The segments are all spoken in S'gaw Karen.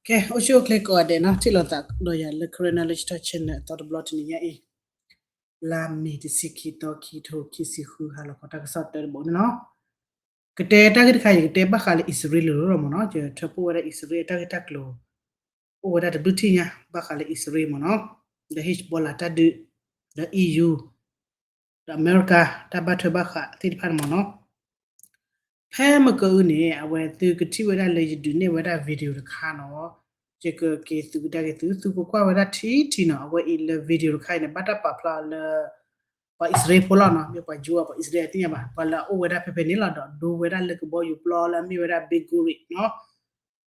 ကဲ အိၣ်ဆူၣ်အိၣ်ချ့ကိးဂၤဒဲးနီၤ, ထံၣ်လိာ်သးဒီးယၤလၢ Karen Knowledge Talk Channel အသီတဘျီတနံၤညါအံၤ, လါမ့ၤတဆံခံသီ ခံထိခံဆံဃု ဟါလီၤခီတၢ်ကစီၣ်တၢတဘိန့ၣ်နီၤ. ကတဲတၢ်ဂ့ၢ်တခါ ယကတဲဘၣ်ဃးလၢအံၣ်စရ့လးလီၤမ့ၢ်နီၤ, ယထၢဖှိၣ်ဝဲဒၣ်အံၣ်စရ့လးအတၢ်ဂ့ၢ်တၢ်ကျိၤ အိၣ်ဝဲဒၣ်တဘျုးထံၣ်ညါ ဘၣ်ဃးလၢအံၣ်စရ့လးမ့ၢ်နီၤ, ဒီး Hezbollah တၢ်ဒုး, ဒီး EU ဒီးအမဲရကၤ တၢ်ဘၣ်ထွဲဘၣ်ဃးသ့ၣ်တဖၣ်န့ၣ်မ့ၢ်နီၤ. ဖဲမ့ၢ်ကအုန့ၣ် အဝဲသုကထံၣ်ဝဲဒၣ်လၢယဒုးနဲၣ်ဝဲဒၣ် video တခါနီၤ, ယကက့ၤသုကဒါက့ၤသု သုကကွၢ်ဝဲဒၣ်ထံထံနီၤ, အဝဲအံၤလၢ video တခါအံၤန့ၣ် ဘၣ်တၢ်ပာ်ဖျါလၢ ပှၤအံၣ်စရ့လးဖိလီၤနီၤ, မ့ၢ်ပှၤ Jew ပှၤအံၣ်စရ့လးအသ့ၣ်ညါဘၣ်, ပှၤလၢအအိၣ်ဝဲဒၣ်ဖဲဖဲန့ၣ်လီၤ, ဒီးဒိဝဲဒၣ်လၢကဘီယူၤပျီလၢအမ့ၢ်ဝဲဒၣ် Ben Gurion နီၤ.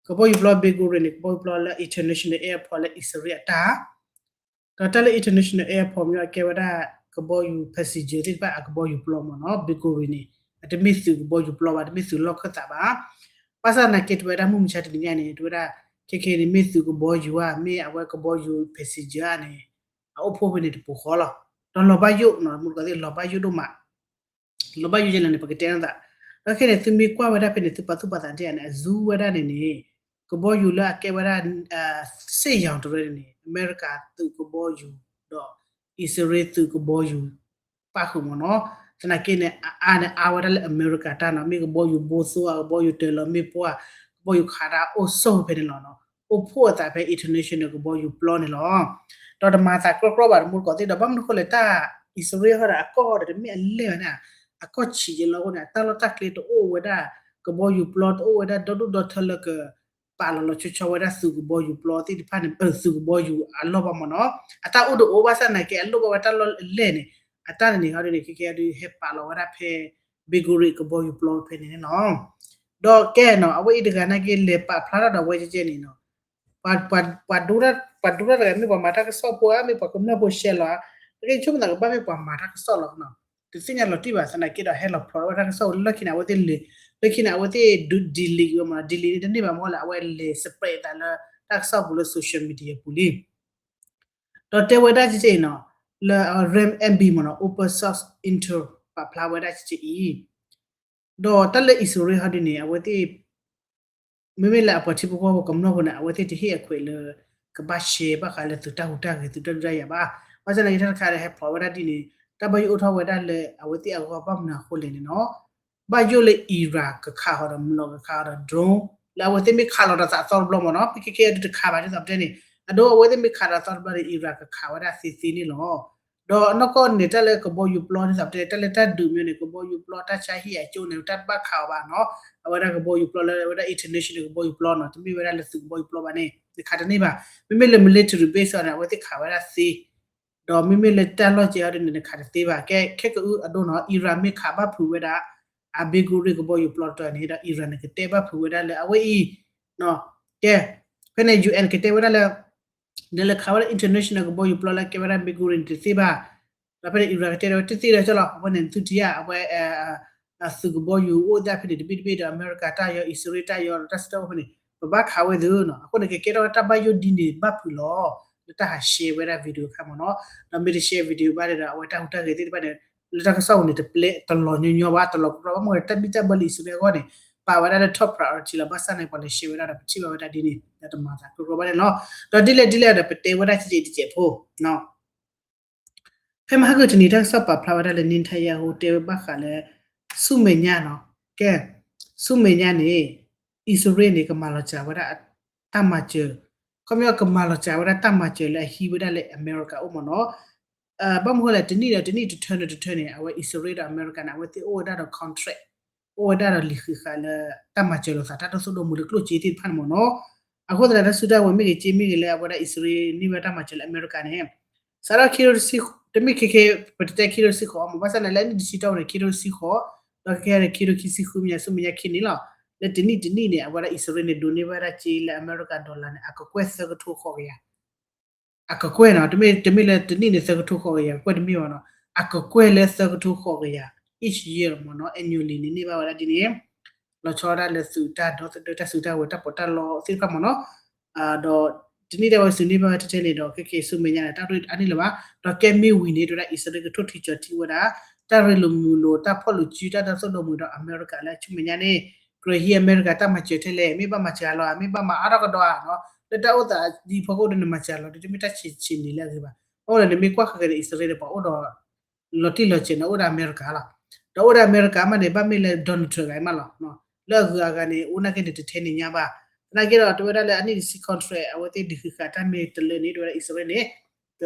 ကဘီယူၤပျီ Ben Gurion န့ၣ် ကဘီယူၤပျီလၢ international airport လၢအံၣ်စရ့လးအတၢ် ဒီးတၢ်လၢ international airport မ့ၢ်အကဲဝဲဒၣ် ကဘီယူၤ passenger သ့ၣ်တဖၣ်အကဘီယူၤပျီမ့ၢ်နီၤ, Ben Gurion န့ၣ် အတမ့ၢ်သုးကဘီယူၤပျီဘၣ်, တမ့ၢ်သုးလီၢ်ခၢၣ်သးဘၣ်. ဘၣ်ဆၣ်သနာ်က့ တဝဲဒၣ်မုၢ်မဆါတနံၤညါန့ၣ် တဝဲဒၣ် ခဲခဲန့ၣ် မ့ၢ်သုးကဘီယူၤဧါ, မ့ၢ်အဝဲကဘီယူၤ passenger ဧါန့ၣ် အအိၣ်ဖှိၣ်ဖဲန့ၣ်တပူၤဃီလီၤ. ဒီးလီၤဘၣ်ယိၣ်နီၤ, မူတကိးသ့ၣ် လီၤဘၣ်ယိၣ်ဒိၣ်မး လီၤဘၣ်ယိၣ်ယဲလဲၣ်န့ၣ် ပကတဲနသး. ဒီးခဲန့ၣ် သုမ့ၢ်ကွၢ်ဝဲဒၣ်ဖဲန့ၣ် သုပာ်သူၣ်ပာ်သးတ့ၢ်ဧါန့ၣ် အဇူဝဲဒၣ်န့ၣ်န့ၣ် ကဘီယူၤလၢအကဲဝဲဒၣ် စ့ၣ်ယီၤတရၢန့ၣ်န့ၣ် အမဲရကၤသုးကဘီယူၤ ဒီး အံၣ်စရ့လးသုးကဘီယူၤ ပၣ်ဃုာ်မ့ၢ်နီၤ. သနာ်က့န့ၣ် အအါန့ၣ် အါဝဲဒၣ်လၢအမဲရကၤတၢ်နီၤ, မ့ၢ်ကဘီယူၤဘိသိဧါ, ကဘီယူၤတၢၤလီၤမ့ၣ်ပိၢ်ဧါ, ကဘီယူၤခးတၢ်အိၣ်ဆိၣ်ဖဲန့ၣ်လီၤနီၤ, အိၣ်ဖှိၣ်အသးဖဲ international ကဘီယူၤပျီန့ၣ်လီၤ. ဒီးတမၤသးကြီကြီဘၣ် တမူတကိးသ့ၣ်ဒီး ဘၣ်မနုၤဃိလဲၣ် တၢ်အံၣ်စရ့လးဟီဒီး အကီၢ်ဟီဒီး တမ့ၢ်အလဲၢ်ဘၣ်န့ၣ်, အကီၢ်ဆံးယဲလီၤအဃိန့ၣ် အတၢ်လီၢ်တၢ်ကျဲတအိၣ်ဝဲဒၣ် ကဘီယူၤပျီ တအိၣ်ဝဲဒၣ်ဒီဒူၣ်ဒီထၢလၢက ပာ်လီၤလီၤဆီဆီဝဲဒၣ်သုးကဘီယူၤပျီသ့ၣ်တဖၣ်န့ၣ် ပသုးကဘီယူၤအလီၢ်ဘၣ်မ့ၢ်နီၤ. အတၢ်အိၣ်တအိၣ်ဘၣ်ဆၣ်သနာ်က့ အလိၣ်ဘၣ်ဝဲတၢ်လီၢ်အလဲၢ်န့ၣ် အတၢ်န့ၣ်န့ၣ် ဟီဒ်န့ၣ် ခဲကဲဒုးဟဲပာ်လီၤဝဲဒၣ်ဖဲ Ben Gurion ကဘီယူၤပျီဖဲန့ၣ်န့ၣ်လီၤ. ဒီးကဲနီၤ အဝဲအံၤတဂၤနာ်က့ လဲၤပာ်ဖျါထီၣ်ဒီးဝဲကဲကဲန့ၣ်နီၤ ပှၤဒိတၢ်တဂၤ မ့ၢ်ပှၤမၤတၢ်ကစီၣ်ဖိဧါ, မ့ၢ်ပှၤကမျၢၢ်ဖိ share လီၤဧါ, တက့ၢ်ဆိကမိၣ်သးကဘၣ်မ့ၢ်ပှၤမၤတၢ်ကစီၣ်လီၤနီၤ. တသ့ၣ်ညါလီၤတံၢ်ဘၣ် သနာ်က့ဒီး ဟဲလီၤဖျိးဝဲတၢ်ကစီၣ်လၢခံန့ၣ် အဝဲသ့ၣ်လဲၤ, လၢခံန့ၣ် အဝဲသ့ၣ်ဒုး delete ဝဲမ့ၢ်နီၤ, delete န့ၣ်တန့ၢ်ဘၣ်မ့ၢ်လၢ အဝဲလဲၤ spread အသးလၢတၢ်ကစီၣ်ပူၤလၢ social media ပူၤလံ ဒီးတဲဝဲဒၣ်ကဲကဲအံၤနီၤ, လၢ Rem Abee မ့ၢ်နီၤ Open Source Intel ပာ်ဖျါဝဲဒၣ်ကဲကဲအံၤ, ဒီးတၢ်လၢအံၣ်စရ့လးဟီဒ်န့ၣ် အဝဲသ့ၣ် မ့မ့ၢ်လၢအပှၤထံဖိကီၢ်ဖိကမျၢၢ်ဖိန့ၣ် အဝဲသ့ၣ်တဟ့ၣ်အခွဲးလၢ ကဘၣ် share ဘၣ်ဃးလၢသုးတၢ်ဟူးတၢ်ဂဲၤ သုးတၢ်ဒုးတၢ်ယၤဘၣ်. ဘၣ်ဆၣ်သနာ်က့တၢ်တခါဒီးဟဲဖျိးဝဲဒၣ်ဒ်န့ၣ် တၢ်ဘၣ်ယိၣ်အိၣ်ထီၣ်ဝဲဒၣ်လၢအဝဲသ့ၣ်အဂီၢ်ဘၣ်မနုၤအဃိလဲၣ်န့ၣ်နီၤ, ဘၣ်ယိၣ်လၢ Iran ကခးဃီဒီး မလီၤကခးဃီဒီး drone လၢအဝဲသ့ၣ်မ့ၢ်ခးလီၤဒီးသးအသီတဘျီမ့ၢ်နီၤ, ဖဲခဲကဲဒုးတခးဘၣ်ဒ်သိးပတဲန့ၣ်, အဒိအဝဲသ့ၣ်မ့ၢ်ခးဒီးသီတဘျီဒီး Iran ကခးဝဲဒၣ်သ့သ့န့ၣ်လီၤ. ဒီးနီၢ်ကီၢ်န့ၣ် တၢ်လၢကဘီယူၤပျီဒ်သိးပတဲန့ၣ် တၢ်လၢတၢ်ဒုးမ့ၢ်န့ၣ် ကဘီယူၤပျီတၢ်ဆါဟံၣ်အကၠိန့ၣ် တၢ်တဘၣ်ခးအီၤဘၣ်နီၤ, အဝဲဒၣ်ကဘီယူၤပျီလၢအဝဲဒၣ် international ကဘီယူၤပျီနီၤ, တမ့ၢ်ဝဲဒၣ်လၢသုးကဘီယူၤပျီဘၣ်န့ၣ် နခးတန့ၢ်ဘၣ်. မ့မ့ၢ်လၢ military base အီၤန့ၣ် အဝဲသ့ၣ်ခးဝဲဒၣ်သ့ ဒီးမ့မ့ၢ်လၢတၢ်လီၢ်ကဲအီၤဒ်န့ၣ် နခးတသ့ဘၣ်. ကဲ ခဲကအုအဒိနီၤ Iran မ့ၢ်ခးဘၣ်ဖုးဝဲဒၣ် အ Ben Gurion ကဘီယူၤပျီတတီၤန့ၣ်ဒီး Iran န့ၣ် ကတဲဘၣ်ဖုးဝဲဒၣ်လၢအဝဲအံၤ, ကဲ ဖဲန့ၣ် UN ကတဲဝဲဒၣ်လၢ နလဲၤခးဝဲဒၣ် international ကဘီယူၤပျီလၢကဲဝဲဒၣ် Ben Gurion န့ၣ်တသ့ဘၣ်. ဒီးဖဲန့ၣ် Iran ကတဲဒီး တသ့ဒီးကၠီလီၤ. အဝဲန့ၣ် သုထံၣ်ဧါ အဝဲ သုးကဘီယူၤအိၣ်ဒၣ်ဖဲန့ၣ်တဘ့ၣ်တဘ့ၣ်ဒီး အမဲရကၤတၢ်ယီ အံၣ်စရ့လးတၢ်ယီ တၢ်စံးတၢ်အိၣ်ဖဲန့ၣ် ပဘၣ်ခးဝဲသုနီၤ. အဃိန့ၣ် ကကဲထီၣ်ဝဲတၢ်ဘၣ်ယိၣ်ဒ်န့ၣ်ဘၣ်ဖုးလီၤ. လၢတၢ်ဟး share ဝဲဒၣ် video တခါမ့ၢ်နီၤ. ဒီးမ့ၢ်တ share video ဘၣ်ဒီး အဝဲတၢ်ဟူးတၢ်ဂဲၤသ့ၣ်တဖၣ်န့ၣ် လၢတၢ်ကစီၣ်ပူၤန့ၣ် တပျဲတလီၤညီညီဘၣ် တလီၤကီဘၣ် မ့ၢ်တၢ်ဘံၣ်တၢ်ဘၢလၢအံၣ်စရ့လးအဂီၢ်န့ၣ် ပာ်ဝဲဒၣ်လၢ top priority လီၤ. ဘၣ်ဆၣ်န့ၣ် ပှၤလဲၤ share ဝဲဒၣ်ဒီး ပထံၣ်ဘၣ်ဝဲဒၣ်ဒ်န့ၣ် ဒီးတမၤသးကရၢကရိဘၣ်န့ၣ်လီၤ. ဒီးဒ်လဲၣ်ဒ်လဲၣ်ဒီး ပတဲဝဲဒၣ်ကဲကဲတစဲးဖိ ဖဲမဟါကတနံၤ တၢ်ကစီၣ်ပာ်ဖျါဝဲဒၣ်လၢ Netanyahu တဲဝဲဘၣ်ဃးလၢ ဆူမဲာ်ညါနီၤ. ကဲ ဆူမဲာ်ညါန့ၣ် အံၣ်စရ့လးန့ၣ် ကမၤလီၤစှၤဝဲဒၣ် တၢ်မၤစၢၤ, ခီပညီကမၤလီၤစှၤဝဲဒၣ်တၢ်မၤစၢၤလၢအဟံးဝဲဒၣ်လၢအမဲရကၤအိၣ်မ့ၢ်နီၤ. ဘၣ်မနုၤဃိလဲၣ် တနံၣ်ဒီးတနံၣ် တထၢန့ၣ်တထၢန့ၣ် အဝဲအံၣ်စရ့လးဒီးအမဲရကၤန့ၣ် အဝဲသ့ၣ်အိၣ်ဝဲဒၣ်ဒီး contract အိၣ်ဝဲဒၣ်ဒီးလံာ်ဃံးဃာ်လၢ တၢ်မၤစၢၤလိာ်သးတၢ်ဒိၣ်သိၣ်ဒိၣ်မုၢ်လၢကျိၣ်စ့သ့ၣ်တဖၣ်န့ၣ်မ့ၢ်နီၤ. အဃိသတးဒီး တၢ်စုတၢ်ဝဲၤမ့ၢ်ဂ့ၤ စ့မ့ၢ်ဂ့ၤလၢအဝဲဒၣ်အံၣ်စရ့လးန့ၢ်ဝဲတၢ်မၤစၢၤလၢအမဲရကၤန့ၣ် စးထီၣ်ခံ တမ့ၢ်ခဲခဲ ပတတဲခံကထိတဆံဃိးမ့ၢ် ဘၣ်ဆၣ်န့ၣ် လၢအနံၣ်တဆံတီၢ်န့ၣ် ခံကထိတဆံဃိး ဒီးခဲခဲန့ၣ် ခံကထိခံဆံဃုမ့ၢ်ညါ ဆူမဲာ်ညါခံန့ၣ်လီၤ. လၢတနံၣ်တနံၣ်န့ၣ် အဝဲဒၣ်အံၣ်စရ့လးန့ၣ် ဒိးန့ၢ်ဘၣ်ဝဲဒၣ်စ့လၢအမဲရကၤ dollar န့ၣ် အကကွဲၢ်သၢကထိဃိးကယၤ အကကွဲၢ်နီၤ, တမ့ၢ် တမ့ၢ်လၢတနံၣ်န့ၣ် သၢကထိဃိးကယၤ ကကွဲၢ်တမ့ၢ်ဘၣ်နီၤ, အကကွဲၢ်လၢသၢကထိဃိးကယၤ each year မ့ၢ်နီၤ, annually န့ၣ် န့ၢ်ဘၣ်ဝဲဒၣ်ဒ်န့ၣ် လီၤဆီဒၣ်တၢ်လၢသုးတၢ်ဒီသဒၢ တၢ်စုတၢ်ဝဲၤ တၢ်ပီးတၢ်လီသ့ၣ်တဖၣ်မ့ၢ်နီၤ. ဒီးတနံၣ်ဒၣ်ဝဲသုးန့ၢ်ဘၣ်ဝဲထဲထဲန့ၣ်ဒီး ခဲကဲဆူမဲာ်ညါန့ၣ် တၢ်ရ့အါန့ၢ်လၢၤဘၣ်, ဒီးကဲမ့ၢ်ဝံၤန့ၣ် တဝဲဒၣ်အံၣ်စရ့လးကထိၣ်ထံးကၠီၤထံးဝဲဒၣ် တၢ်ရ့လိာ်မုာ်လိာ် တၢ်ဖီၣ်လိာ်စု တၢ်ဒီသဒၢမုာ်ဒီးအမဲရကၤလၢဆူမဲာ်ညါန့ၣ် ကြၢးဟံးအမဲရကၤတၢ်မၤစၢၤထဲလဲၣ်, မ့ၢ်ဘၣ်မၤစၢၤအလီၢ် မ့ၢ်ဘၣ်မၤအါထီၣ်ကဒီးဧါနီၤ. လၢတၢ်အိၣ်သးဒ်အံၤဖီခိၣ်ဒီး နမၤစၢၤလီၤဒီး တမ့ၢ်တၢ်ဆံးဆံးန့ၣ်လၢအဂ့ၤဘၣ်. ဘၣ်မနုၤလဲၣ်န့ၣ် နမ့ၢ်ကွၢ်ဃဲၤဃဲၤဒီး အံၣ်စရ့လးန့ၣ် ပှၤအိၣ်ဒီး လီၤတံၢ်လီၤဆဲးန့ၣ် အိၣ်ဒီးအမဲရကၤလီၤ. ဒီးအိၣ်ဒီးအမဲရကၤမးန့ၣ် ဘၣ်မ့ၢ်လၢ Donald Trump ဂၤမးလီၤ. လၢအဂုၤအဂၤန့ၣ် အိၣ်နာ်က့န့ၣ် တထဲန့ၣ်ညါဘၣ်. သနာ်က့ဒီး တဲဝဲဒၣ်လၢအနံၣ်တဆံ contract အဝဲသ့ၣ်ဒုးဃုာ်ဃာ်တၢ်မ့ၢ်တလၢန့ၣ် တဲဝဲဒၣ်အံၣ်စရ့လးန့ၣ်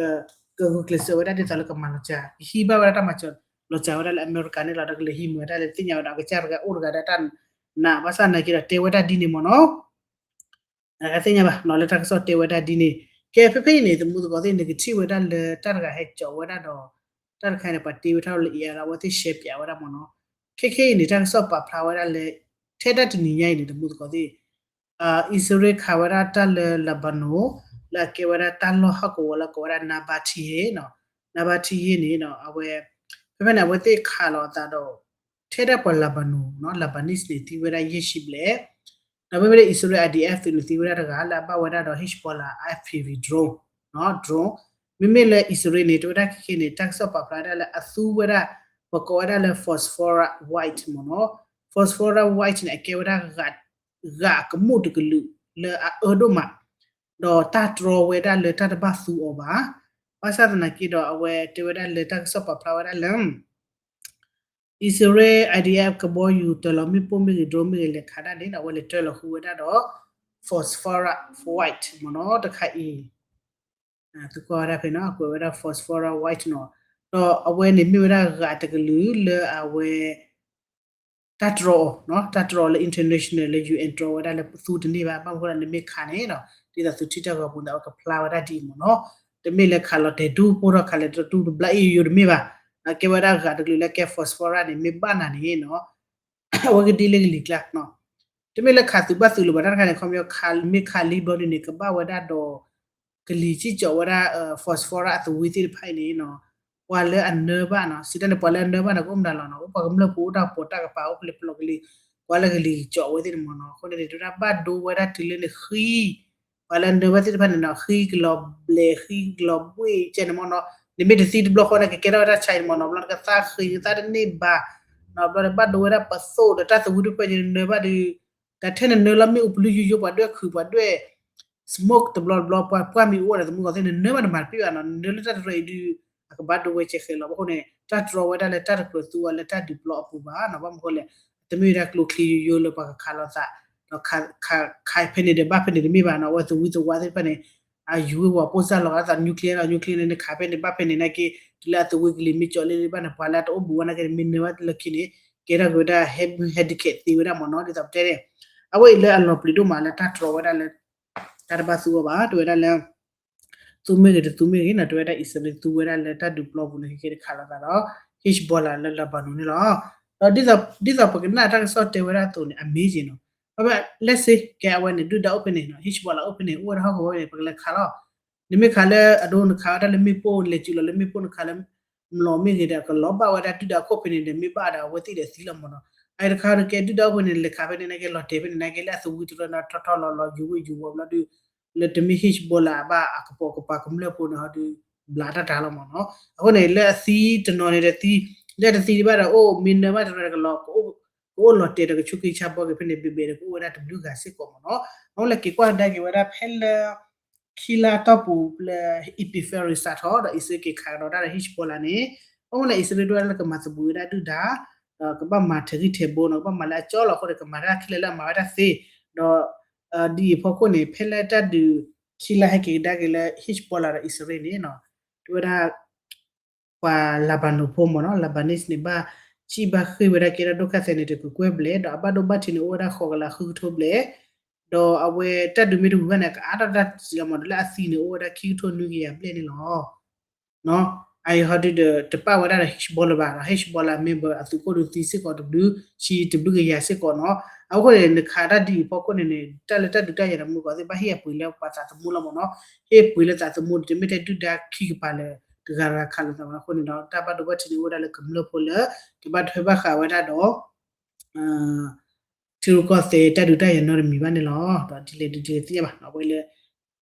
ကဂုာ်ကျဲးစၢးဝဲဒၣ်ဒ်သိးလၢကမၤလီၤစှၤ ကဟံးဘၣ်ဝဲဒၣ်တၢ်မၤစၢၤလီၤစှၤဝဲဒၣ်လၢအမဲရကၤန့ၣ်လီၤ. ဒီးကလဲၤဟံးမၤဝဲဒၣ်လၢသ့ၣ်ညါဝဲဒၣ် အကစၢ်တဂၤအိၣ်တဂၤဒီးတၢ်နးဘၣ်ဆၣ်သနာ်က့ဒီး တဲဝဲဒၣ်ဒ်န့ၣ်မ့ၢ်နီၤ အသ့ၣ်ညါဘၣ်နီၤ လၢတၢ်ကစီၣ်တဲဝဲဒၣ်ဒ်န့ၣ်. ကဲ ဖဲဖဲအံၤန့ၣ် သမူသကိးသ့ၣ်န့ၣ် ကထံၣ်ဝဲဒၣ်လၢတၢ်တဂၤဟဲကၠီးဝဲဒၣ်ဒီး တၢ်တခါန့ၣ် ပှၤတ့ဝဲထီၣ်လၢ အံၤဒီး အဝဲသ့ၣ်ရှဲပၠးဝဲဒၣ်မ့ၢ်နီၤ. ခဲခဲအံၤန့ၣ် တၢ်ကစီၣ်ပာ်ဖျါဝဲဒၣ်လၢ ထဲဒၣ်တနံၤညါအံၤန့ၣ် သမူသကိးသ့ၣ် အံၣ်စရ့လးခးဝဲဒၣ်တၢ်လၢ Lebanon လၢအကဲဝဲဒၣ်တၢ်လီၢ်ဟီၣ်ကဝီၤလၢကိးဝဲဒၣ် Nabatieh နီၤ Nabatieh န့ၣ်နီၤ အဝဲ ဖဲဖဲန့ၣ် အဝဲသ့ၣ်ခးလီၤအသးဒီး ထဲဒၣ်ပှၤ Lebanon နီၤ Lebanese န့ၣ် သံဝဲဒၣ်ယဲၢ်ဆံဘျဲၣ် ဒီးမ့မ့ၢ်လၢအံၣ်စရ့လး I D F သုးန့ၣ် သံဝဲဒၣ်တဂၤ လၢအဘၣ်ဝဲဒၣ်ဒီး Hezbollah I F P V drone, drone မ့မ့ၢ်လၢအံၣ်စရ့လးန့ၣ် တဲဝဲဒၣ်ခဲခဲန့ၣ် တၢ်ကစီၣ်ပာ်ဖျါဒၣ်လၢအသူဝဲဒၣ် ပကိးဝဲဒၣ်လၢ phosphorus white မ့ၢ်နီၤ. Phosphorus white န့ၣ် အကဲဝဲဒၣ် ဂာ်ကမူၣ်တကလုာ်လၢအအၢဒိၣ်မး ဒီးတၢ်တြီဝဲဒၣ်လၢတၢ်တဘၣ်သူအီၤဘၣ်. ဘၣ်ဆၣ်သနာ်က့ဒီး အဝဲတဲဝဲဒၣ်လၢတၢ်ကစီၣ်ပာ်ဖျါဝဲဒၣ်လၢ အံၣ်စရ့လး I D F ကဘီယူၤတၢၤလီၤမ့ၣ်ပိၢ်မ့ၢ်ဂ့ၤ drone မ့ၢ်ဂ့ၤ လဲၤခးဒၣ်န့ၣ်ဒီး အဝဲလဲၤတၢၤလီၤဃုဝဲဒၣ်ဒီး phosphorus white မ့ၢ်နီၤ တခါအံၤ သုကွၢ်ဝဲဒၣ်ဖဲနီၤ အကွဲးဝဲဒၣ် phosphorus white နီၤ. ဒီးအဝဲန့ၣ်မ့ၢ်ဝဲဒၣ်ဂာ်တကလုာ်လၢအဝဲ တၢ်တြီအီၤ, တၢ်တြီအီၤလၢ international လၢ U N တြီဝဲဒၣ်လၢသူတန့ၢ်ဘၣ်. ဘၣ်မနုၤဃိလၢနမ့ၢ်ခးန့ၣ်နီၤ ဒ်သိးသုထံၣ်တၢ်ဂီၤပူၤန့ၣ် အဝဲကဖျါဝဲဒၣ်ဒ်အံၤမ့ၢ်နီၤ. တမ့ၢ်လၢခးလီၤတဲာ်တူၢ်ပိၢ်ထီၣ်ခးလဲၤတတူၢ်တဘျီအံၤယိယိတမ့ၢ်ဘၣ်. ကဲဝဲဒၣ်ဂာ်တကလုာ်လၢကဲ phosphorus န့ၣ် မ့ၢ်ဘၣ်နၤန့ၣ်နီၤ အဝဲကဒ်လၢကလံၤကျါ တမ့ၢ်လၢခးသုးဘၣ်သုးလၢၤဘၣ် တၢ်တခါန့ၣ် ခီပညီခးလံမ့ၢ်ခးလံဘျီဒုန့ၣ် ကဘၣ်ဝဲဒၣ်ဒီး ကလံၤစံၣ်ကၠီးဝဲဒၣ် phosphorus အသဝံသ့ၣ်တဖၣ်အံၤန့ၣ်နီၤ ပှၤလၢအနၢဘၣ်နီၤ စံးတၢ်န့ၣ် ပှၤလၢအနၢဘၣ်န့ၣ် ကအိၣ်မတၤလီၤနီၤ အိၣ်ပှၤကမျၢၢ်ဖိအိၣ်တၢ်ပိာ်တၢ်ကပၤ အိၣ်ဖဲလဲၣ်ပလီၢ်ကလံၤ ကွၢ်လၢကလံၤကၠီးဝဲသ့ၣ်န့ၣ်မ့ၢ်နီၤ. အဃိန့ၣ် တဲဝဲဒၣ်ဘၣ်ဒိဝဲဒၣ်တုၤလၢန့ၣ်ဃံ ပှၤလၢအနၢဘၣ်သ့ၣ်တဖၣ်န့ၣ်နီၤ ဃံကလီၤဘျဲး ဃံကလီၤဘှ့ၣ်ကဲန့ၣ်မ့ၢ်နီၤ. နမ့ၢ်တသံတဘျီဃီန့ၣ် ကကဲထီၣ်ဝဲဒၣ်ဆါအံၤန့ၣ်မ့ၢ်နီၤ ဘျီနကသါဃံနသါတန့ၢ်ဘၣ် ဘျီန့ၣ်ဘၣ်ဒိဝဲဒၣ်ပသိၣ်ဒီးတၢ်သဝံတဖၣ်န့ၣ် နနၢဘၣ်ဒီး တၢ်ထဲနနၢလီၤမ့ၣ်အူပလုၢ်ယိယိ ပှၤဒွဲၣ်ခုး ပှၤဒွဲၣ် smoke တဘျီတဘျီ ပှၤကွၢ်မ့ၢ်အိၣ်ဒီး သမူသကိးသ့ၣ် နနၢဘၣ်နမၤတပ့ၢ်ဘၣ်နီၤ နနၢလၢတၢ်တရံးအံၤဒုး အကဘၣ်ဒိဝဲကဲဃဲလီၤ. အဃိန့ၣ် တၢ်တြီဝဲဒၣ်လၢတၢ်တကြၢးသူအီၤလၢတၢ်ဒုးပျီအပူၤဘၣ်နီၤ ဘၣ်မနုၤဃိလဲၣ် တမ့ၢ်ဝဲဒၣ်ကျိချံယိယိလၢပှၤကခးလိာ်သး ဒီးခးဖဲန့ၣ်ဒီးဘၣ်ဖဲန့ၣ်တမ့ၢ်ဘၣ်နီၤ အဝဲသဝံသဝါသ့ၣ်တဖၣ်န့ၣ် အယူၤဝဲဝဲပိၢ်စၢ်လီၤဂာ်သး nuclear နီၤ nuclear န့ၣ် နခးဖဲန့ၣ်ဘၣ်ဖဲန့ၣ်နာ်က့ တုၤလၢအသဝံကလံၤမ့ၢ်ကၠီးလၢဘၣ်န့ၣ် ပှၤလၢအတအိၣ်ဘူးဝဲနာ်က့န့ၣ် မ့ၢ်နၢဘၣ်လၢခံန့ၣ် ကဲထီၣ်က့ၤဝဲဒၣ် handicap သ့ဝဲဒၣ်မ့ၢ်နီၤ ဒ်သိးပတဲန့ၣ် အဝဲအံၤလၢအလီၤပျံၤဒိၣ်မးလၢတၢ်တြီဝဲဒၣ်လၢ တၢ်တဘၣ်သူအီၤဘၣ် တဲဝဲဒၣ်လၢ သူမ့ၢ်ဂ့ၤတသူမ့ၢ်ဂ့ၤနီၤ တဲဝဲဒၣ်အံၣ်စရ့လးသူဝဲဒၣ်လၢတၢ်ဒုးပျီပူၤန့ၣ် ခဲကဲတခးလိာ်သးဒီး Hezbollah လၢ Lebanon န့ၣ်လီၤ. ဒီးဒ်သိးပကနၣ်တၢ်ကစီၣ်တဲဝဲဒၣ်အသိးန့ၣ် အမ့ၢ်က့ၤနီၤ ဘၣ်ဘၣ် let's say ကဲအဝဲန့ၣ် ဒုၣ်ဒါအိၣ်ဖဲန့ၣ်နီၤ Hezbollah အိၣ်ဖဲန့ၣ် အိၣ်ဝဲဒၣ်ဟီၣ်ကဝီၤဖဲန့ၣ် ပကလဲၤခးလီၤ နမ့ၢ်ခးလၢအဒိ နခးဝဲဒၣ်လၢမ့ၣ်ပိၢ် လဲၤစုးလီၤလၢမ့ၣ်ပိၢ် နခးလၢ မျိာ်မ့ၢ်ဂ့ၤဒီး ကလီၤဘၣ်ဝဲဒၣ်ဒုၣ်ဒါခိၣ်ဖဲန့ၣ်ဒီး မ့ၢ်ဘၣ်ဒီးအဝဲသ့ၣ်ဒီးသံလီၤမ့ၢ်နီၤ. အအံၤတခါဒီးကဲဒုၣ်ဒါအိၣ်ဖဲန့ၣ် လဲၤခးဖဲန့ၣ်နာ်က့ လီၤတဲာ်ဖဲန့ၣ်နာ်က့ လၢအသဝံတရၢနီၤ ထီၣ်ထီၣ်လီၤလီၤ ယူၤဝ့ၢ်ယူၤဝီၤဘျီဒုး လၢတမ့ၢ် Hezbollah ဘၣ်အကပိာ်ကပၤကမျၢၢ်ဖိန့ၣ်ဟီဒုး ဘျးတၢ်တၢ်လီၤမ့ၢ်နီၤ. အဃိန့ၣ် လၢအသံတနီၤန့ၣ်ဒီးသံ လၢတသံဒံးဘၣ်ဒီး အိၣ်မ့ၢ်နၢဘၣ်တရၢဒီးကလီၤ ကအိၣ်လီၤတဲာ်ဒီးကဆူးက့ဆါဘီက့ၤဖဲန့ၣ် ဘ့ၣ်ဘ့ၣ်ဒီးကအိၣ်ဝဲဒၣ်တဘျုးဂၤစ့ၢ်ကီးမ့ၢ်နီၤ. အဃိလၢက့ၤကွၢ်ကဒါက့ၤဝဲဒၣ်ဖဲလၢ ခံလါတီၢ်ပူၤလၢ Epipheres စးထီၣ်ဒီး အံၣ်စရ့လးက့ၤခးကဒီးတၢ်ဒီး Hezbollah န့ၣ် အဃိန့ၣ် အံၣ်စရ့လးဒိၣ်လၢကမၤသဘှံးဝဲဒၣ်ဒုၣ်ဒါ ဒီးကဘၣ်မၤထဲးဂံၢ်ထဲးဘါနီၤ ကဘၣ်မၤလၢအကၠီလီၤအဃိန့ၣ် ကမၤတၢ်ခဲလၢာ်လၢအမၤဝဲဒၣ်သ့ ဒီး ဒ်အံၤအဖီခိၣ်န့ၣ် ဖဲလၢတၢ်ဒုးခံလါဟဲက့ၤကဒါက့ၤလၢ Hezbollah ဒီးအံၣ်စရ့လးန့ၣ်နီၤ တဲဝဲဒၣ် ပှၤ Lebanon ဖိမ့ၢ်နီၤ Lebanese န့ၣ် ဘၣ်စံၣ်ဘၣ်ဃ့ၢ်ဝဲဒၣ်ကဲထီၣ်ဒိၣ်ခါသဲးန့ၣ် တကကွဲၢ်ဘျဲၣ် ဒီးအဘၣ်ဒိဘၣ်ထံးန့ၣ် အိၣ်ဝဲဒၣ်ဃိးကလးဃုကထိဘျဲၣ် ဒီးအဝဲတၢ်ဒုးမ့ၢ်တဝံၤဘၣ်န့ၣ် ကအါထီၣ်တၢ်စံးလီၤမ့ၢ်နီၤ လၢအသံန့ၣ် အိၣ်ဝဲဒၣ်ခံကထိနွံကယၤဘျဲၣ်န့ၣ်လီၤ. အအံၤဟီဒုဒီး တပာ်ဝဲဒၣ်ဒီး Hezbollah ဘၣ်ဒီး Hezbollah member အသုးခိၣ်ဒုးသံစ့ၢ်ကီးတဘျုး ဆံတဘျုးကယၤစ့ၢ်ကီးနီၤ. အဃိန့ၣ် နခးတၢ်ဒ်အံၤအဖီခိၣ်န့ၣ်န့ၣ် တၢ်လၢတၢ်ဒုးတၢ်ယၤဒီးမုၢ်ကီးသ့ၣ် ဘၣ်ဟ့ၣ်အပှ့ၤလၢပှၤသးသမူလီၤမ့ၢ်နီၤ. ဟ့ၣ်ပှ့ၤလၢသးသမူန့ၣ် တမ့ၢ်ထဲဒုၣ်ဒါခံကပၤလၢ တဂၤတဂၤခးလိာ်သးမ့ၢ်နီၤ. အဃိန့ၣ်ဒီး တၢ်ဘၣ်ဒိဘၣ်ထံးန့ၣ်အိၣ်ဝဲဒၣ်လၢကမျၢၢ်ဖိလၢ ကဘၣ်ထွဲဘၣ်ဃးဝဲဒၣ်ဒီး ထံရူၢ်ကီၢ်သဲးတၢ်ဒုးတၢ်ယၤနီတမံၤဘၣ်န့ၣ်လီၤ. ဒီးဒ်လဲၣ်ဒ်လဲၣ်တသ့ၣ်ညါဘၣ်နီၤ အဝဲလၢ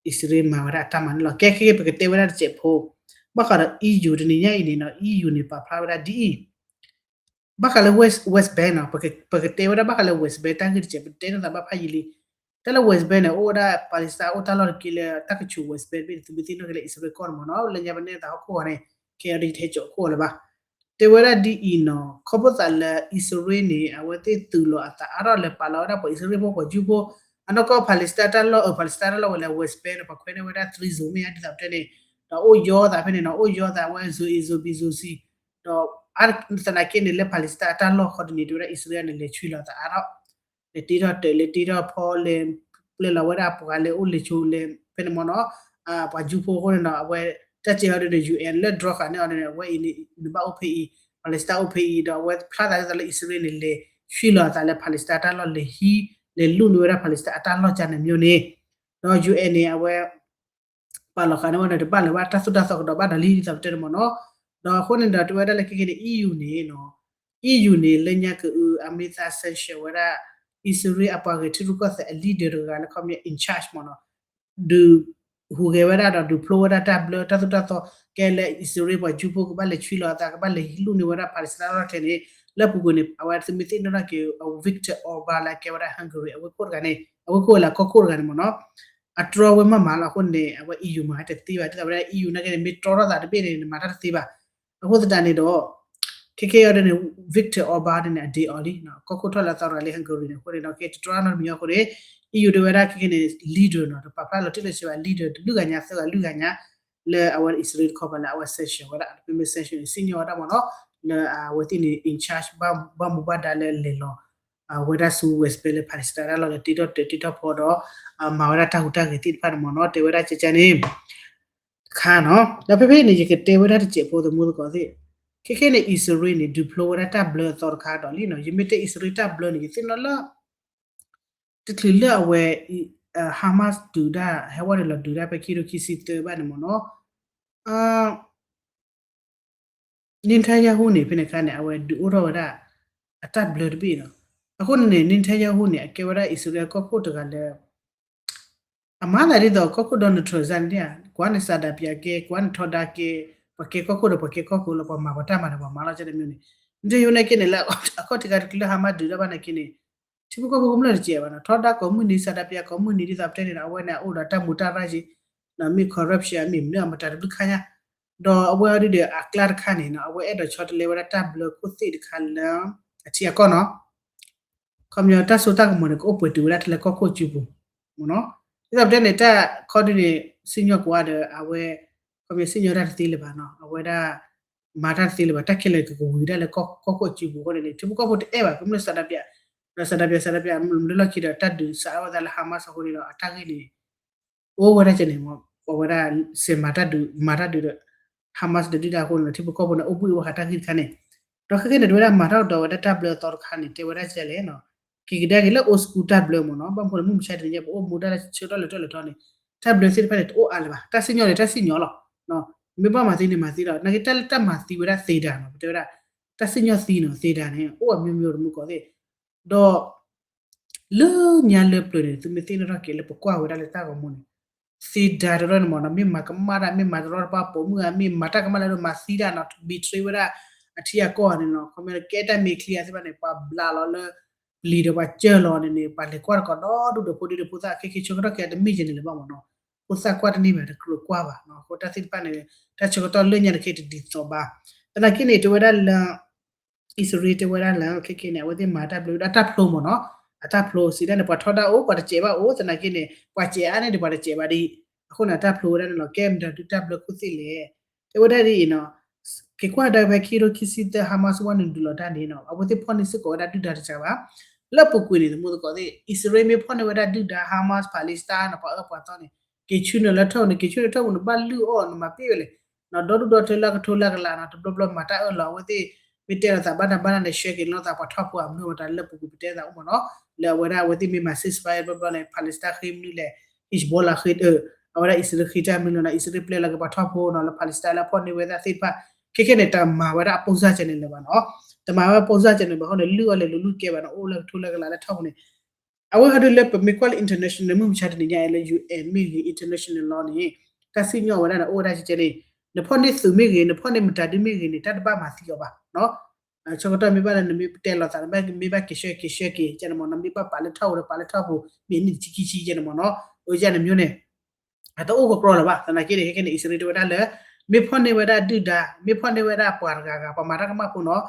အံၣ်စရ့လးမၤဝဲဒၣ်အတၢ်မၤန့ၣ်လီၤ. ကဲခဲကဲ ပကတဲဝဲဒၣ်တစဲးဖိ ဘၣ်ဃးဒီး E U တနံၤညါအံၤန့ၣ်နီၤ E U န့ၣ် ပာ်ဖျါဝဲဒၣ်ဒ်အံၤ ဘၣ်ဃးလၢ West Bank နီၤ ပကတဲဝဲဒၣ်ဘၣ်ဃးလၢ West Bank တၢ်ဂ့ၢ်တစဲး ပတဲလိာ်သးဘၣ်ဖးယံာ်လံ. တၢ်လၢ West Bank န့ၣ် အိၣ်ဝဲဒၣ် Palestine အိၣ်တၢ်လီၢ်တက့ၢ်လၢတၢ်ကဆူး West Bank ဘ့ၣ်န့ၣ် သုမ့ၢ်သ့ၣ်နီၣ်က့ၤလၢအံၣ်စရ့လးကီၢ်န့ၣ်မ့ၢ်နီၤ လၢညါပနဲၣ်သးဟီၣ်ခိၣ်ဂီၤန့ၣ် ခဲအံၤဒ်ယတဟဲကၠိးခိၣ်အီၤလၢၤဘၣ်. တဲဝဲဒၣ်ဒ်အံၤနီၤ ခီဖျိသးလၢအံၣ်စရ့လးန့ၣ် အဝဲသ့ၣ်သူၣ်လီၤအသးအါထီၣ်လၢပာ်လီၤဝဲဒၣ်ပှၤအံၣ်စရ့လးဖိပှၤကၠူဖိ အနီၢ်ကီၢ် Palestine တၢ်လီၢ်အၢ Palestine တၢ်လီၢ်ဝဲလၢ West Bank န့ၣ် ပှၤခွဲးန့ၢ်ဝဲဒၣ် three zone မ့ၢ်ဧါဒ်သိးပတဲန့ၣ် ဒီးအိၣ်ယီသးဖဲန့ၣ်နီၤ အိၣ်ယီသးဝဲ zone A zone B zone C ဒီးသနာ်က့န့ၣ်လၢ Palestine အတၢ်လီၢ်ခီတနံၤ တဲဝဲဒၣ်အံၣ်စရ့လးန့ၣ် လဲၤဆွံလီၤသးအါထီၣ် လဲၤတ့ထီၣ်တၢး လဲၤတ့ထီၣ်ဖီ လဲၤပျဲလီၤဝဲဒၣ်ပှၤလဲၤအိၣ်လဲၤဆိးလဲၤဖဲန့ၣ်မ့ၢ်နီၤ ပှၤကၠူဖိအဃိန့ၣ်ဒီး အဝဲတၢ်စဲးအီၤဒ်န့ၣ် UN လၢ drone ဃာ်န့ၢ်အီၤန့ၣ် အဝဲအံၤန့ၣ် နဘၣ်အိၣ်ဖဲအံၤ Palestine အိၣ်ဖဲအံၤ ဒီးအဝဲဖျါသးဒ်သိးလၢအံၣ်စရ့လးန့ၣ် လဲၤဆွံလီၤအသးလၢ Palestine အတၢ်လီၢ်လဲၤဟံး လဲၤလူၢ်န့ၢ်ဝဲဒၣ် Palestine အတၢ်လီၢ်ကန့ၣ်မ့ၢ်န့ၣ် ဒီး UN န့ၣ် အဝဲ ပာ်လီၤဃာ်န့ၢ်ဝဲန့ၣ် တဘၣ်လၢၤဘၣ်တၢ်သိၣ်တၢ်သီကဒီးဘၣ်ဒီးလံဒ်သိးပတဲန့ၣ်မ့ၢ်နီၤ ဒီးအဃိန့ၣ်ဒီးတဲဝဲဒၣ်လၢခဲကနံၣ်န့ၣ် EU န့ၣ် EU န့ၣ် လၢညါကအု အမ့ၢ်သး sanction ဝဲဒၣ် အံၣ်စရ့လးအပှၤဂဲၤထံရူၢ်ကီၢ်သဲးအ leader တဂၤလၢခီပညီ in charge မ့ၢ်နီၤ ဒုးဟူးဂဲၤဝဲဒၣ်ဒီးဒုးဖျိဝဲဒၣ်တၢ်ဘျၢတၢ်သိၣ်တၢ်သီ ကဲလၢအံၣ်စရ့လးပှၤကၠူဖိကဘၣ်လဲၤဆွံလီၤအသး ကဘၣ်လဲၤလူၢ်န့ၢ်ဝဲဒၣ် Palestine တၢ်လီၢ်တခါန့ၣ် လၢပူၤကွံာ်န့ၣ် အဝဲသုမ့ၢ်သ့ၣ်နီၣ်ထီၣ်က့ၤ Viktor Orban လၢကဲဝဲဒၣ် Hungary အဝ့ၢ်ခိၣ်တဂၤန့ၣ် အဝ့ၢ်ခိၣ်ဝဲလၢကီၢ်ခိၣ်တဂၤန့ၣ်မ့ၢ်နီၤ အတြီဝဲမးမးလီၤအဃိန့ၣ် အဝဲ EU မၤတသ့ဘၣ် ဒ်သိးဝဲဒၣ် EU နာ်က့န့ၣ် မ့ၢ်တြီထီၣ်သးတဘ့ၣ်န့ၣ် နမၤတၢ်တသ့ဘၣ်. အဃိသတးန့ၣ်ဒီး ခဲကဲအံၤဒ်န့ၣ် Viktor Orban န့ၣ် အဒ့အီၤလံ ကီၢ်ခိၣ်ထီၣ်လၢအသီတဂၤလၢ Hungary န့ၣ် အဃိန့ၣ်ဒီး ကဲတတြီနီတမံၤအဃိန့ၣ် EU တဲဝဲဒၣ်ခဲကနံၣ်န့ၣ် leader နီၤ တပာ်ဖျါလီၤတံၢ်လီၤဆဲးဘၣ် leader တလုၢ်ဂၤညါသၢဂၤလွံၢ်ဂၤညါ လၢအဝဲအံၣ်စရ့လးတခီပၤလၢအဝဲ sanction ဝဲဒၣ် ပမ့ၢ် sanction န့ၣ် စံၣ်ညီၣ်ဝဲဒၣ်မ့ၢ်နီၤ လၢအဝဲသ့ၣ်န့ၣ် in charge ဘၣ်မူဘၣ်ဒါလၢလဲၤလီၤ ဝဲဒၣ်ဆူ West Bank လၢ Palestine တၢ်လီၢ်လၢတ့ထီၣ်တၢးတ့ထီၣ်ဖီဒီး မၤဝဲဒၣ်တၢ်ဟူးတၢ်ဂဲၤသ့ၣ်တဖၣ်န့ၣ်မ့ၢ်နီၤ တဲဝဲဒၣ်ကကန့ၣ် တခါနီၤ ဒီးဖဲဖဲန့ၣ် ယကတဲဝဲဒၣ်တစဲးဖိသမူသကိးသ့ၣ် ခဲခဲန့ၣ် အံၣ်စရ့လးန့ၣ် ဒုးဖျိဝဲဒၣ်တၢ်ဘျၢအသီတခါဒီးလံနီၤ ယမ့ၢ်တဲအံၣ်စရ့လးတၢ်ဘျၢန့ၣ် ယသ့ၣ်နီၣ်လၢ တချုးလၢအဝဲ Hamas ဒုးဒၣ် ဟဲဝဲန့ၣ်လီၤဒုးဒၣ်ဖဲခံကထိခံဆံသၢဘၣ်န့ၣ်မ့ၢ်နီၤ Netanyahu န့ၣ် ဖဲန့ၣ်အခါန့ၣ် အဝဲဒုးအိၣ်ထီၣ်ဝဲဒၣ် အတၢ်ဘျၢတဘ့ၣ်နီၤ အဃိန့ၣ်န့ၣ် Netanyahu န့ၣ် အကဲဝဲဒၣ်အံၣ်စရ့လးကီၢ်ခိၣ်တဂၤလၢ အမၤသးဒ်သိးကီၢ်ခိၣ် Donald Trump န့ၣ် ကွၢ်န့ၣ် ဆန္ဒပြ ကဲ ကွၢ်န့ၣ် ထီဒါ ကဲ ပှၤကဲကီၢ်ခိၣ်ဒီးပှၤကဲကီၢ်ခိၣ်လၢပှၤမၤပှၤတၢ်မၤဒီးပှၤမၤလီၤကဲတမံၤန့ၣ် Netanyahu နာ်က့န့ၣ်လၢ အခီၣ်ထံးခါတချုးလၢ Hamas ဒုးတၢ်ဘၣ်နာ်က့န့ၣ် ထံဖိကီၢ်ဖိကမျၢၢ်တစဲးဘၣ်နီၤ ထီဒါကိးမုၢ်နံၤ ဆန္ဒပြ ကိးမုၢ်နံၤဒ်သိးပတဲန့ၣ်ဒီး အဝဲန့ၣ်အအိၣ်ဒီးတၢ်မူးတၢ်ရၢ်က့ မ့ၢ် corruption မ့ၢ်မနုၤအမတၤတဘျုးခါညါ ဒီးအဝဲအံၤဒ်ဒီးအကျါတခါန့ၣ်နီၤ အဝဲအဲၣ်ဒိးဆီတလဲဝဲဒၣ်တၢ်ဘျၢခိၣ်သ့ၣ်တခါလၢ အထံအကီၢ်နီၤ ခီပညီတၢ်စိတၢ်ကမီၤန့ၣ် ကအိၣ်ပှဲၤတုၤဝဲဒၣ်ထဲလၢကီၢ်ခိၣ်စုပူၤ မ့ၢ်နီၤ ဒ်သိးပတဲန့ၣ် တၢ်ခီဒုန့ၣ် စံၣ်ညီၣ်ကွၢ်ဒီးအဝဲ ခီပညီစံၣ်ညီၣ်တၢ်တသ့လၢၤဘၣ်နီၤ အဝဲဒၣ် မၤတၢ်တသ့လၢၤဘၣ် တၢ်ခဲလၢာ်ကကဝံၤဒၣ်လၢကီၢ်ခိၣ်စုပူၤအဃိန့ၣ်န့ၣ် ထံဖိကီၢ်ဖိတအဲၣ်ဘၣ် ကမျၢၢ်ဆန္ဒပြ ဒီးဆန္ဒပြ ဆန္ဒပြ မ့ၢ်လၢလီၢ်ခံဒီးတၢ်ဒုးစးထီၣ်ဝဲဒၣ်လၢ Hamas အဃိန့ၣ်ဒီး အတၢ်ဂ့ၢ်န့ၣ် အိၣ်ဝဲဒၣ်ကဲန့ၣ် ပဝဲဒၣ် စဲးမၤတၢ်ဒုး မၤတၢ်ဒုးဒီး Hamas ဒီးဒုၣ်ဒါအဃိန့ၣ်ဒီး ထံဖိကီၢ်ဖိန့ၣ် အိၣ်ဘှံးအိၣ်ဘၣ်ဃးတၢ်ဂ့ၢ်တခါန့ၣ် ဒီးခဲကဲန့ၣ် တဝဲဒၣ်မၤထီၣ်ကဒီးဝဲဒၣ်တၢ်ဘျၢအသီတခါန့ၣ် တဲဝဲဒၣ်ကဲလဲၣ်နီၤ က့ၤကဒါက့ၤလၢ old school တၢ်ဘျၢမ့ၢ်နီၤ ဘၣ်မနုၤမုၢ်မဆါတနံၤညါ ပအိၣ်မူဒၣ်လၢဆၢကတီၢ်လၢတၢ်လၢထီန့ၣ် တၢ်ဘျၢသ့ၣ်တဖၣ်န့ၣ် တအိၣ်အါလၢၤဘၣ် တၢ်စံၣ်ညီၣ်န့ၣ် တၢ်စံၣ်ညီၣ်လီၤ မ့ၢ်ဘၣ်မၤသံန့ၣ်မၤသံလီၤ နာ်က့တၢ်လၢတၢ်မၤသံဝဲဒၣ်သ့ဒၤနီၤ ပတဲဝဲဒၣ် တၢ်စံၣ်ညီၣ်သံနီၤ သ့ဒၤန့ၣ် အိၣ်အမျိုးမျိုးတမူကီးသ့ၣ် ဒီး လၢညါလၢပျၢၤန့ၣ် သုမ့ၢ်သ့ၣ်နီၣ်ထီၣ်က့ၤလၢပကွၢ်ဝဲဒၣ်လၢတၢ်ဂီၤမူန့ၣ် သ့ဒၤတရီန့ၣ်မ့ၢ်နီၤ မ့ၢ်မၤကမၣ်တၢ် မ့ၢ်မၤတရီတပါပိာ်မုၣ်ဧါ မ့ၢ်မၤတၢ်ကမၣ်လၢမၤသံတၢ်နီၤ betray ဝဲဒၣ် အထံအကီၢ်န့ၣ်နီၤ ခီပညီကဲတၢ်မ့ၢ်ချံအသ့ၣ်တဖၣ်န့ၣ် ပှၤဘျးလီၤလၢ ပျံၤဒီးပှၤစၢၢ်လီၤန့ၣ်န့ၣ် ပှၤလဲၤကွၢ်တကိးဒီဒူၣ်ဒီဖိဒံဖိသၣ် ခဲခဲဆၢကတီၢ်ခဲအံၤတမ့ၢ်ယဲန့ၣ်လၢၤဘၣ်မ့ၢ်နီၤ ဖိသၣ်ကွၢ်တန့ၢ်ဘၣ် တကြၢးကွၢ်ဘၣ်နီၤ အဃိတၢ်သ့ၣ်တဖၣ်န့ၣ် တၢ်ဆၢကတီၢ်လၢညါတခါတဒ်သိးဘၣ် သနာ်က့န့ၣ် တဲဝဲဒၣ်လၢ အံၣ်စရ့လးတဲဝဲဒၣ်လၢ ခဲခဲန့ၣ် အဝဲသ့ၣ်မၤတၢ်ဘျၢဝဲဒၣ်တၢ်ဖျိမ့ၢ်နီၤ အတၢ်ဖျိစံးဒၣ်န့ၣ် ပှၤထီဒါအိၣ် ပှၤတစဲးဘၣ်အိၣ် သနာ်က့န့ၣ် ပှၤစဲးအါန့ၣ်ဒီးပှၤတစဲးဘၣ်ဒ်အံၤ အဃိန့ၣ် တၢ်ဖျိဝဲဒၣ်န့ၣ်လီၤ ကဲမတၤဒုးတၢ်ဘျၢခိၣ်သ့ၣ်လဲၣ် တဲဝဲဒၣ်ဒ်အံၤနီၤ က့ၤကွၢ်ဒီးဖဲခံကထိခံဆံသၢ Hamas ဝဲနုာ်ဒုးလီၤတၢ်န့ၣ်နီၤ အဝဲသ့ၣ်ဖီၣ်န့ၢ်စ့ၢ်ကီးဝဲဒၣ်ဒုၣ်ဒါတစဲးဘၣ် လၢပူၤကွံာ်န့ၣ် သမူသကိးသ့ၣ် အံၣ်စရ့လးမ့ၢ်ဖီၣ်န့ၢ်ဝဲဒၣ်ဒုၣ်ဒါ Hamas Palestine န့ၣ် ပှၤအၢပှၤသီန့ၣ် က့ၤဆူနုာ်လၢထီၣ်န့ၣ် က့ၤဆူနုာ်ထီၣ်ပူၤန့ၣ် ဘၣ်လုၢ်အီၣ် နမၤပ့ၢ်ဝဲလဲၣ် ဒီဒူၣ်ဒီထၢလၢကထိလၢကလးနီၤ တဘျီဘျီမၤတၢ်အၢၣ်လီၤ အဝဲသ့ၣ် မ့ၢ်တဲလိာ်သးဘၣ်တၢ်ဘၣ်တၢ်န့ၣ် ဆှၢက့ၤလိာ်သးပှၤထီၣ်ဖိအမနုၤမတၤလၢပူၤကွံာ်ပတဲသးအိၣ်မ့ၢ်နီၤ လၢအဝဲဒၣ်အဝဲသ့ၣ်မ့ၢ်မၤ ceasefire ဘျီဘျီန့ၣ် Palestine ဃ့မနုၤလဲၣ် Hezbollah ဃ့ အဝဲဒၣ်အံၣ်စရ့လးဃ့တၢ်မနုၤလီၤနီၤ အံၣ်စရ့လးပျဲလီၤက့ၤပှၤထီၣ်ဖိနီၤ လၢ Palestine လၢဖီၣ်န့ၢ်ဝဲဒၣ်သ့ၣ်တဖၣ် ခဲခဲန့ၣ် တမၤဝဲဒၣ်အပိၢ်စၢ်ကဲန့ၣ်လၢၤဘၣ်နီၤ တမၤဝဲပိၢ်စၢ်ကဲန့ၣ် ဘၣ်ဃိန့ၣ် လုၢ်အီၣ်လဲၤလူၤလုၢ်ကဲဘၣ်နီၤ အိၣ်လၢကထိလၢကလးလၢထီၣ်ပူၤန့ၣ် အဝဲဟီဒုလၢပမ့ၢ်ကွၢ်လၢ international မုၢ်မဆါတနံၤညါအံၤလၢ UN မ့ၢ်ဂ့ၤ international law န့ၣ် တၢ်စံၣ်ညီၣ်ဝဲဒၣ်န့ၣ် အိၣ်ဝဲဒၣ်ကဲန့ၣ် နဖီၣ်န့ၢ်သုးမ့ၢ်ဂ့ၤ နဖီၣ်န့ၢ်မတၤဒုမ့ၢ်ဂ့ၤန့ၣ် တၢ်တဘၣ်မၤသံအီၤဘၣ်နီၤ ဆၢကတီၢ်မ့ၢ်ဘၣ်လၢနမ့ၢ်တဲလိာ်သး နဘၣ်မ့ၢ်ဘၣ်က့ၤဆှၢက့ၤဆှၢက့ၤ ကဲန့ၣ်မ့ၢ်နီၤ, မ့ၢ်ဘၣ်ပာ်လၢထီၣ်ဧိၤဒီးပာ်လၢထီၣ်ပူၤ မ့ၢ်နံၣ်တဆံခံဆံ ကဲန့ၣ်မ့ၢ်နီၤ, အဝဲန့ၣ်မျိုးန့ၣ် အတအိၣ်ကကြီလၢၤဘၣ်. သနာ်က့န့ၣ် ခဲကနံၣ်အံၣ်စရ့လးတဲဝဲဒၣ်လၢ မ့ၢ်ဖီၣ်န့ၢ်ဝဲဒၣ်ဒုၣ်ဒါ မ့ၢ်ဖီၣ်န့ၢ်ဝဲဒၣ်ပှၤတဂၤဂၤ ပှၤမၤတၢ်ကမၣ်ဖိနီၤ,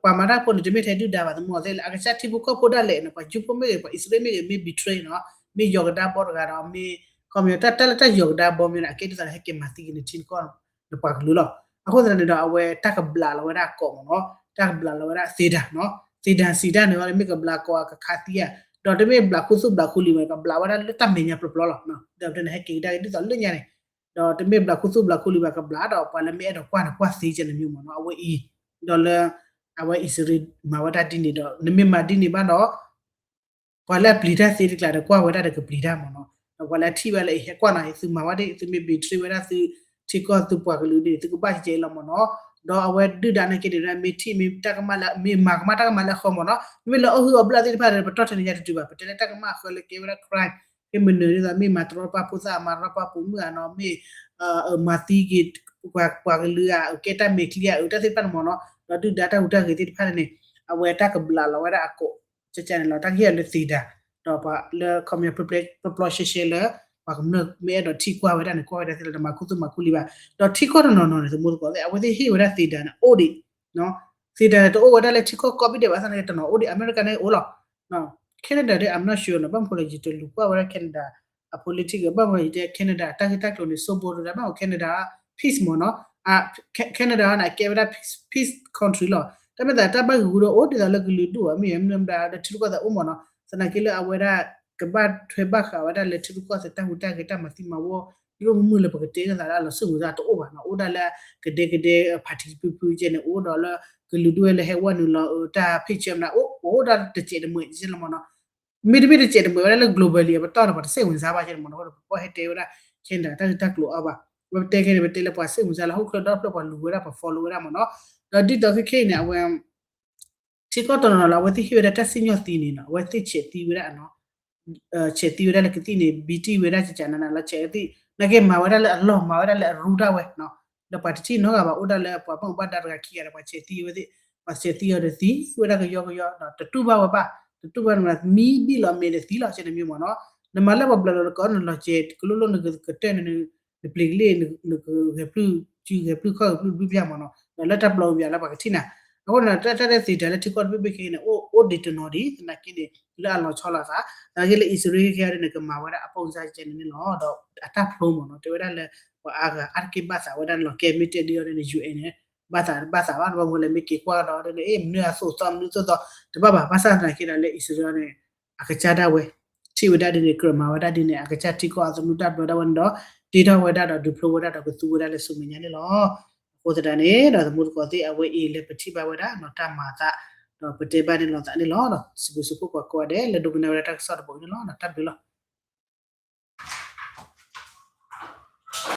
ပှၤမၤတၢ်ဖိန့ၣ် တမ့ၢ်ထဲဒုၣ်ဒါဘၣ် သမူသ့ၣ်လၢ အကစၢ်ထံဖိကီၢ်ဖိဒၣ်လဲာ်န့ၣ် ပှၤကၠူဖိမ့ၢ်ဂ့ၤ ပှၤအံၣ်စရ့လးမ့ၢ်ဂ့ၤ မ့ၢ် betray နီၤ, မ့ၢ်ယီၤကဒါဘီတဂၤဒီး မ့ၢ် ခီပညီ တၢ်လၢတၢ်ယီၤကဒါဘီမ့ၢ်န့ၣ် အကဲဒ်သိးလၢဟဲက့ၤမၤသံက့ၤနထံနကီၢ် နပှၤကလုာ်လီၤ. အဃိသတးန့ၣ်ဒီး အဝဲတၢ်ကဘျးလီၤဝဲဒၣ်အကိာ်မ့ၢ်နီၤ, တၢ်ကဘျးလီၤဝဲဒၣ်သ့ဒၤနီၤ, သ့ဒၤစံးတၢ်န့ၣ် မ့ၢ်ကဘျးကိာ�ကခးသံဧါ, ဒီးတမ့ၢ်ဘျးခူသူၣ်ဘျးခူလံၤဘၣ် ကဘျးဝဲဒၣ်လၢတၢ်မဲာ်ညါပျီပျီလီၤ. ဒီးပတဲန့ၣ် ဟဲက့ၤကဒါက့ၤဒ်သိးလၢညါန့ၣ်, ဒီးတမ့ၢ်ဘျးခူသူၣ်ဘျးခူလံၤဘၣ် ကဘျးဒီးပှၤလၢမ့ၢ်အဲၣ်ဒိးကွၢ်န့ၣ် ကွၢ်သ့ကဲန့ၣ်မ့ၢ်နီၤ, အဝဲအံၤ ဒီးလၢ အဝဲအံၣ်စရ့လးမၤဝဲဒၣ်ဒ်န့ၣ်ဒီး နမ့ၢ်မၤဒ်န့ၣ်ဘၣ်ဒီး ပှၤလၢအပျံၤတၢ်သ့တကျါဒီး ကွၢ်ဝဲဒၣ်ဒီးကပျံၤတၢ်မ့ၢ်နီၤ, ဒီးပှၤလၢအထံၣ်ဝဲလၢအဟဲကွၢ်နီၤ သုမၤဝဲဒ် သုမ့ၢ် betray ဝဲဒၣ်သုထံကီၢ်သုပှၤကလုာ်ဒ်န့ၣ် သုကဘၣ်ကဲအံၤလီၤမ့ၢ်နီၤ, ဒီးအဝဲဒုၣ်ဒါနာ်က့န့ၣ် မ့ၢ်ထံၣ်မ့ၢ်တၢ်ကမၣ်လၢ မ့ၢ်မၤကမၣ်တၢ်ကမၣ်လၢအဃၢမ့ၢ်နီၤ, မ့မ့ၢ်လၢအီၣ်ဟုၣ်အီၣ်ဘျၣ်သ့ၣ်တဖၣ်ဒီး ပတီၢ်ထဲန့ၣ်ညါတတုၤဘၣ်, ပတဲလၢတၢ်ကမၣ်အဃၢလၢကဲဝဲဒၣ် crime ဖဲမနုၤဒ်သိး မ့ၢ်မၤတရီတပါဖိသၣ် မၤတရီတပါဖိမုၣ်ဧါနီၤ, မ့ၢ် မၤသံက့ၤ ပှၤကလုာ်ဧါ, ကဲတၢ်မဲာ်ချံဧါ, အတၢ်သ့ၣ်တဖၣ်န့ၣ်မ့ၢ်နီၤ, ဒီးဒုၣ်ဒါတၢ်ဟူးတၢ်ဂဲၤသ့ၣ်တဖၣ်န့ၣ် အဝဲတၢ်ကဘျးလီၤဝဲဒၣ်အကိာ် ကဲန့ၣ်လီၤ, တၢ်ကဟ့ၣ်အီၤလၢသ့ဒၤ, ဒီးပှၤလၢခီပညီ ပျီပျီရှဲရှဲလၢ ပှၤကမျၢၢ်မ့ၢ်အဲၣ်ဒိးထံၣ်ကွၢ်ဝဲဒၣ်န့ၣ် ကွၢ်ဝဲဒၣ်သ့လီၤ, တမၤခူသူၣ်မၤခူလံၤဘၣ်, ဒီးထံကီၢ်တနီၤနီၤန့ၣ် သမူသကိးသ့ၣ် အဝဲသ့ၣ်ဟ့ၣ်ဝဲဒၣ်သ့ဒၤန့ၣ် အိၣ်ဒံး သ့ဒၤန့ၣ် တအိၣ်ဝဲဒၣ်လၢထံကီၢ်ကိးဘ့ၣ်ဒဲးဘၣ်, သနာ်က့တနီၤအိၣ်ဒံး အမဲရကၤန့ၣ်အိၣ်လီၤ, Canada ဒီး I'm not sure နီၤ, ဘၣ်မနုၤဃိလၢယတလူၤကွၢ်ဝဲဒၣ် Canada အ politics ဘၣ်မနုၤဃိလၢယတဲ Canada အတၢ်ဂ့ၢ်တၢ်ကျိၤန့ၣ် စိဘိတဒၣ် ဘၣ်မနုၤ Canada peace မ့ၢ်နီၤ, Canada န့ၣ် အကဲဝဲဒၣ် peace country လီၤ, တၢ်မ့ၢ်သးတၢ်ဘၣ်ဂ့ၤဂူာ်ဒီးအိၣ်ဒ်သိးလၢကလုာ်ဒူၣ်ဘၣ် မ့ၢ်မနုၤမတၤဒီးထံရူၢ်ကီၢ်သဲးအိၣ်မ့ၢ်နီၤ, သနာ်က့လၢအဝဲဒၣ် ကဘၣ်ထွဲဘၣ်ဃးဝဲဒၣ်လၢထံရူၢ်ကီၢ်သဲးတၢ်ဟူးတၢ်ဂဲၤတၢ်မၤသံမၤဝီ ဒ်အိၣ်မုၢ်လၢပကတဲလိာ်သးလၢအလီၤစိတ်ဝင်စားတအိၣ်ဘၣ်နီၤ, အိၣ်ဒၣ်လၢကဒဲကဒဲ party ဖုဖုကဲန့ၣ် အိၣ်ဒီးလၢကလုာ်ဒူၣ်ဝဲလၢဟဲဝဲနုာ်လီၤ တၢ်ဖ့ၣ်ဆၢမနုၤ အိၣ်အိၣ်ဒၣ်တစဲးတမှဲးကဲလီၤမ့ၢ်နီၤ, မ့တမ့ၢ်တစဲးတမှဲးဝဲဒၣ်လၢ globally အပတီၢ်န့ၣ် ပှၤတစိတ်ဝင်စားဘၣ်ကဲန့ၣ်မ့ၢ်နီၤ, အဃိဒီးပကီၢ်ဟဲတဲဝဲဒၣ် Canada တၢ်ဂ့ၢ်တၢ်ကျိၤအါဘၣ်, ပတဲခဲန့ၣ် ပတဲလၢပှၤစိတ်ဝင်စားလၢဟီၣ်ခိၣ်ချၢဒီဖျၢၣ်ပှၤလူၤဝဲဒၣ်ပှၤ follow ဝဲဒၣ်မ့ၢ်နီၤ, ဒီးဒ်သိးခဲခဲအံၤန့ၣ် အဝဲ ထံကီၢ်တနီၤနီၤလၢအဝဲသ့ၣ်ဟ့ၣ်ဝဲဒၣ်တၢ်စံၣ်ညီၣ်သံန့ၣ်နီၤ, အဝဲသ့ၣ်ဆဲးသံဝဲဒၣ်နီၤ, ဆဲးသံဝဲဒၣ်လၢကသံၣ်န့ၣ် ဘံတံၢ်ဝဲဒၣ်ကကနၤနၤလီၤ ဆဲးသံၣ်, နာ်က့မၤဝဲဒၣ်လၢအလီၢ် မၤဝဲဒၣ်လၢအရူတၢ်ဝဲနီၤ, ဒီးပှၤတထံၣ်နီတဂၤဘၣ် အိၣ်ဒၣ်လၢပှၤဘၣ်မူဘၣ်ဒါတဂၤခံဂၤဒီး ပှၤဆဲးသံဝဲသ့ၣ်, ပှၤဆဲးသံအီၤဒီးသံဝဲဒၣ်ကယီကယီ, ဒီးတတူၢ်ဘၣ်ဝဲဘၣ်, တတူၢ်ဘၣ်န့ၣ် မံဘံၣ်လီၤမဲာ်ဒီးသံလီၤ ကဲန့ၣ်မ့ၢ်မ့ၢ်နီၤ, နမၤလၢပှၤဘျးလီၤလၢကီး နလီၤစဲးကလိလိၣ် နကတၢၢ်န့ၣ် နပျ့ၤကလ့ၢ် နကဂဲၤဖျုးစု ဂဲၤဖျုးခီၣ် ဂဲၤဖျုးဘျုးပျၢ်မ့ၢ်နီၤ, ဒီးလၢတၢ်ပျီပူၤပူၤလၢပှၤကထံၣ်နၤ, အဃိန့ၣ် တၢ်တၢ်သ့တၢ်လၢထံကီၢ်တဘ့ၣ်ဘ့ၣ်ခဲအံၤန့ၣ် အိၣ်အိၣ်ဒံးတနီၤဒံး သနာ်က့န့ၣ် လၢအလီၤဆီလိာ်သး, သနာ်က့လၢအံၣ်စရ့လးခဲအံၤန့ၣ် ကမၤဝဲဒၣ်အပိၢ်စါကဲန့ၣ်န့ၣ်လီၤ, ဒီးအတၢ်ဖျိမ့ၢ်နီၤ တဲဝဲဒၣ်လၢ ပှၤအါဂၤအါတက့ၢ်ဘၣ်သးဝဲဒၣ်န့ၣ်လီၤ, ကဲမ့ၢ်တဲဒ်အံၤန့ၣ် UN န့ၣ် ဘၣ်သးဘၣ်သးဘၣ် ဘၣ်မနုၤလဲၣ်မ့ၢ်က့ၤကွၢ်ကဒီးန့ၣ် အ့ၣ် မနုၤအသိးသီ မနုၤသိးသီ တဘၣ်ဘၣ်, ဘၣ်ဆၣ်သနာ်က့ဒီးလၢအံၣ်စရ့လးန့ၣ် အကစၢ်ဒၣ်ဝဲ ထံၣ်ဝဲဒၣ်ဒ်န့ၣ် ကြၢးမၤဝဲဒၣ်ဒ်န့ၣ် အကစၢ်ထံကီၢ်အသနူတၢ်ဘျၢဒၣ်ဝဲန့ၣ်ဒီး တ့ထီၣ်ဝဲဒၣ်ဒီးဒုးဖျိဝဲဒၣ်ဒီးကသူဝဲဒၣ်လၢဆူမဲာ်ညါန့ၣ်လီၤ. အဃိသတးန့ၣ်ဒီး သမူသကိးသ့ၣ် အဝဲအံၤလၢပထံၣ်ဘၣ်ဝဲဒၣ်နီၤ တၢ်မၤအသး ဒီးပတဲဘၣ်န့ၣ်လီၤသးန့ၣ်လီၤ. စံးဘျုးစံးဖှိၣ်ပှၤကိးဂၤဒဲးလၢဒိကနၣ်ဝဲဒၣ်တၢ်ကစီၣ်တဘိအံၤန့ၣ်လီၤ. တၢ်ဘျုးလီၤ.